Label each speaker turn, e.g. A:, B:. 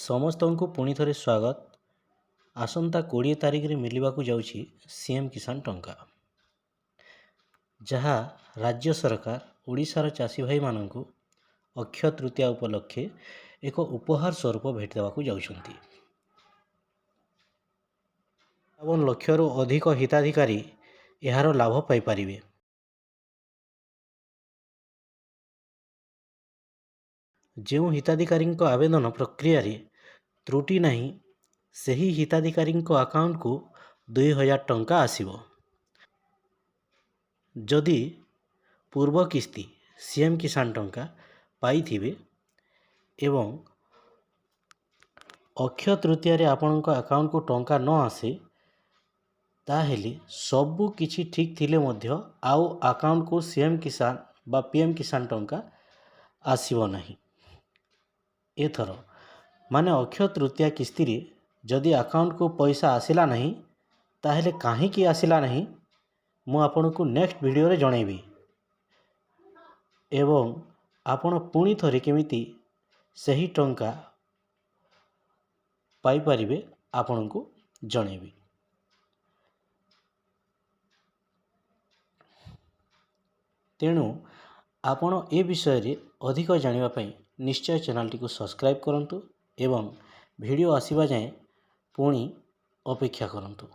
A: ସମସ୍ତଙ୍କୁ ପୁଣି ଥରେ ସ୍ୱାଗତ। ଆସନ୍ତା 20 ତାରିଖରେ ମିଳିବାକୁ ଯାଉଛି ସିଏମ୍ କିଷାନ ଟଙ୍କା, ଯାହା ରାଜ୍ୟ ସରକାର ଓଡ଼ିଶାର ଚାଷୀ ଭାଇମାନଙ୍କୁ ଅକ୍ଷୟ ତୃତୀୟା ଉପଲକ୍ଷେ ଏକ ଉପହାର ସ୍ୱରୂପ ଭେଟି ଦେବାକୁ ଯାଉଛନ୍ତି। 57 ଲକ୍ଷରୁ ଅଧିକ ହିତାଧିକାରୀ ଏହାର ଲାଭ ପାଇପାରିବେ। ଯେଉଁ ହିତାଧିକାରୀଙ୍କ ଆବେଦନ ପ୍ରକ୍ରିୟାରେ ତ୍ରୁଟି ନାହିଁ, ସେହି ହିତାଧିକାରୀଙ୍କ ଆକାଉଣ୍ଟକୁ 2000 ଟଙ୍କା ଆସିବ। ଯଦି ପୂର୍ବ କିସ୍ତି ସିଏମ୍ କିଷାନ ଟଙ୍କା ପାଇଥିବେ ଏବଂ ଅକ୍ଷୟ ତୃତୀୟାରେ ଆପଣଙ୍କ ଆକାଉଣ୍ଟକୁ ଟଙ୍କା ନ ଆସେ, ତାହେଲେ ସବୁ କିଛି ଠିକ୍ ଥିଲେ ମଧ୍ୟ ଆଉ ଆକାଉଣ୍ଟକୁ ସିଏମ୍ କିଷାନ ବା ପିଏମ୍ କିଷାନ ଟଙ୍କା ଆସିବ ନାହିଁ। ଏଥର ମାନେ ଅକ୍ଷୟ ତୃତୀୟା କିସ୍ତିରେ ଯଦି ଆକାଉଣ୍ଟକୁ ପଇସା ଆସିଲା ନାହିଁ, ତାହେଲେ କାହିଁକି ଆସିଲା ନାହିଁ, ମୁଁ ଆପଣଙ୍କୁ ନେକ୍ସଟ ଭିଡ଼ିଓରେ ଜଣାଇବି ଏବଂ ଆପଣ ପୁଣି ଥରେ କେମିତି ସେହି ଟଙ୍କା ପାଇପାରିବେ, ଆପଣଙ୍କୁ ଜଣାଇବି। ତେଣୁ ଆପଣ ଏ ବିଷୟରେ ଅଧିକ ଜାଣିବା ପାଇଁ ନିଶ୍ଚୟ ଚ୍ୟାନେଲଟିକୁ ସବସ୍କ୍ରାଇବ୍ କରନ୍ତୁ ଏବଂ ଭିଡ଼ିଓ ଆସିବା ଯାଏଁ ପୁଣି ଅପେକ୍ଷା କରନ୍ତୁ।